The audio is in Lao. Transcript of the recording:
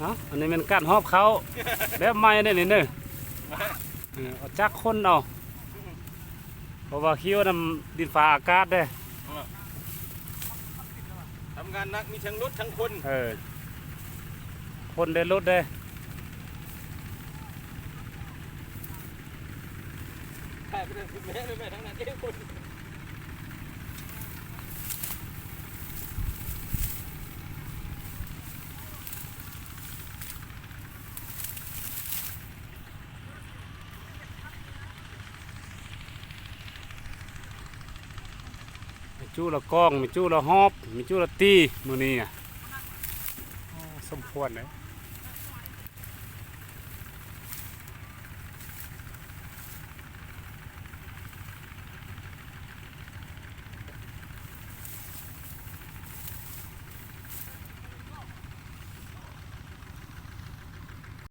ເອົ້າ ອັນນີ້ແມ່ນການຫອບເຂົ້າແບບໃໝ່ເດ້ນີ້ເດີ. ເອີ ເອົາຈັກຄົນເອົາ ເພາະວ່າຄິວນຳດິນຟ້າອາກາດເດ້. ທຳງານໜັກ ມີທັງລົດທັງຄົນ. ເອີ ຄົນເດ້ ລົດເດ້. ໄປທາງພຸ້ນແມ່ ໄປທາງນັ້ນເດ້ຄົນ. ແມ່ຈູລະກ້ອງ ແມ່ຈູລະຫອບ ແມ່ຈູລະຕີ ມື້ນີ້ອະ ສົມຄວນເດ້.